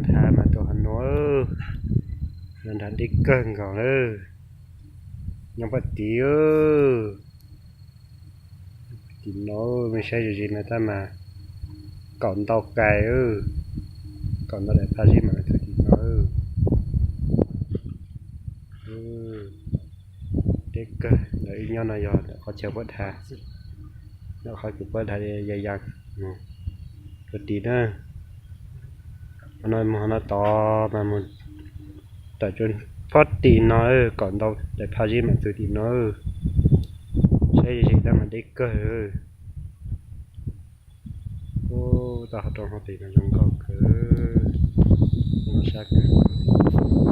Thav mas tuaj qhov nuav, no nrag deb kawg nkaus lawm. Nyob paj tid, tim no, mej saib ze ze no tab mas kaum ntau kais, kaum ntau daim phaj zib mam txug tim no. Deb kawg, ntawm wb nyob no yog ntawm qhov chaw puab dhav, ntawm qhov kws puab dhav ya ya tuaj tid na. Qhov no mus qhov no tod mas mus tawm tsua pob tim no, kaum ntau daim phaj zib mam txug tim no. Saib ze ze tab mas deb kawg. Ub, tau qhov rooj hauv pes mas zoo nkauj kawg, zoo sab kawg.